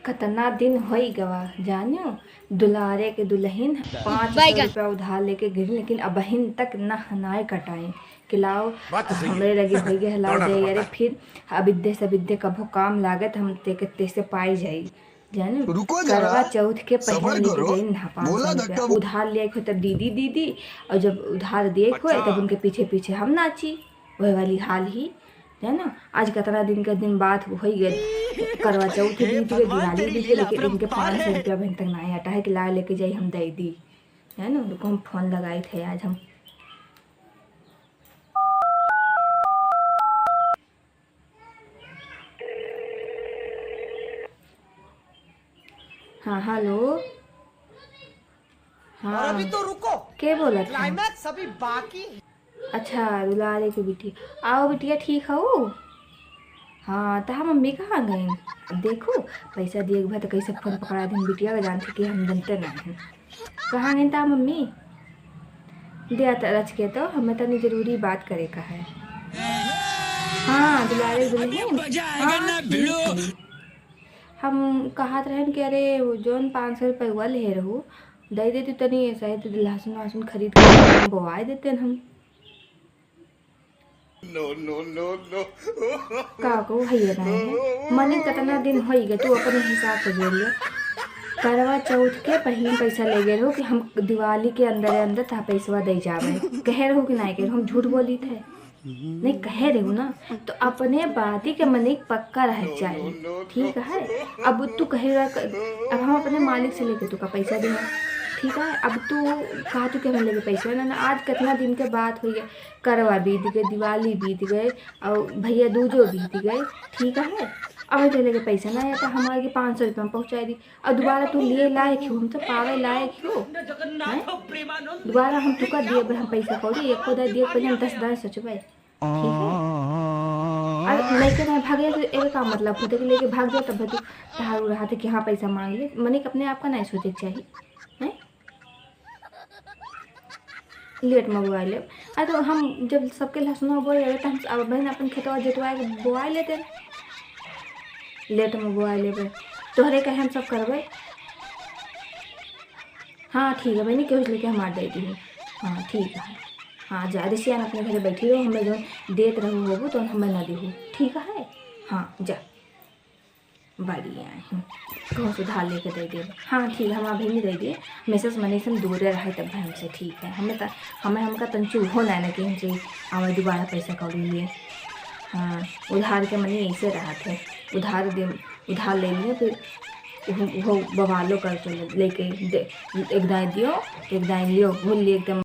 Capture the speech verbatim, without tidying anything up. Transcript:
कतना दिन होई गवा, जानियो, दुलारे के दुलहिन पाँच सौ रुपया उधार लेके गई, लेकिन अबहिन तक ना हनाय कटाई। कि लाओ, बात तो सही है। हमरे लगे होई गए, लाओ दौड़ा दे, दौड़ा। अरे फिर अबिद्दे से अबिद्दे कभो काम लागत, हम तेके तेसे पाई जाई। जाने, रुको जरा, करवा चौथ के पहले सबर लेके करो, गई ना पाँच सौ बोला रुपया। धक्का। उधार लेके होते दीदी, दीदी, और जब उधार दिए बात होए, तब सही। उनके पीछे पीछे हम नाची। वही वाली हाल ही, है ना? आज कतना दिन के दिन बात होई गए, करवा चौथ हे बीत गए, भगवान, दिवाली तेरी बीत गए, लीला लेकिन इनके अपरंपार पाँच सौ है। रुपया अभी तक ना आया है कि लाओ लेके जाई, हम दे दी, है ना? उनको हम फोन लगाई थे आज हम। हाँ, हेलो। हाँ। और अभी तो रुको, के बोलत है? Climax अभी बाकी है। अच्छा, दुलारे के बिटिया। आओ बिटिया, ठीक हऊ? हाँ, तहार मम्मी कहाँ गईं? देखो, पैसा दिए के बाद तो कैसे फोन पकड़ा दिन बिटिया का, जानते कि हम जनते नहीं हैं। कहाँ गईं तहार मम्मी? दे त रच के तो, हमें तनी जरूरी बात करे का है। हाँ, दुलारे दुल्हन। हाँ, ठीक है। हम कहत रहन कि अरे, वो जौन पाँच सौ रुपया लेहे रहू, दे दे तू तनी, सही तो लहसुन वहसुन खरीद के बोआए देते हम। No, no, no, no। का को भैया ना है? मने कतना दिन होई गए, तू अपने हिसाब से बोल ले। करवा चौथ के पहले पैसा ले गए रहो कि हम दिवाली के अंदर अंदर तहार पैसवा दे जावे। कहे रहो कि नहीं कहे रहो, हम झूठ बोली थे। नहीं कहे रहो ना, तो अपने बाती के मने पक्का रहे चाहिए, ठीक है? अब तू कहे रहा क-, अब हम अपने मालिक से लेके तू का पैसा देना, ठीक है? अब तू कहा तू कि हम लेके पैसा ना, ना, आज कितना दिन के बात हुई है, करवा बीत गए, दिवाली बीत गए, और भैया दूजो बीत गए, ठीक है? अब तो लेके पैसा ना आया, तो हमारे के पाँच सौ रुपया में पहुँचा दी, और दोबारा तू लिए लायक हो, हम तो पावे लायक हो, हैं? दोबारा हम तुका दिए, हम पैसा कौड़ी एको दाई दिए, पहले हम दस दाई सोचबे, ठीक है? और लेके ना भागे तो एगो का मतलब होते कि लेके भाग जाओ, तब तू ठाड़ू रहा थे कि हाँ पैसा मांग ले, मने कि अपने आप का नहीं सोचे के चाहिए, हैं? लेट में बोआ लेब। आ तो हम जब सबके लहसुन बोए रहे तो हम अब बहन अपन खेतवा जोतवा के बोआ लेते। लेट में बोआ लेबे, तोहरे कहे हम सब करबे। हाँ ठीक है बहनी, केहू से लेके हमार दे दी। हाँ ठीक है। हाँ जा रे सियान, अपने घरे बैठी रहो, हमें जौन देत रहू होबू तो हमें ना देहू, ठीक है? हाँ जा। बढ़िया है, कहूँ से उधार लेके दे दे। हाँ ठीक, हम अभी नहीं दे दिए, हमेशा से मने से हम दूरे रहे तब भाई हमसे ठीक है। हमें त-, हमें हमका तन चूहो ना ना कि हमसे आवे दोबारा पैसा कौड़ी लिए। हाँ, उधार के मने ऐसे रहा थे, उधार दे, उधार ले लिए, फिर वो, वो बवालो कर चले लेके दे, एक दाई दियो, एक दाई लियो, भूल लिए एकदम।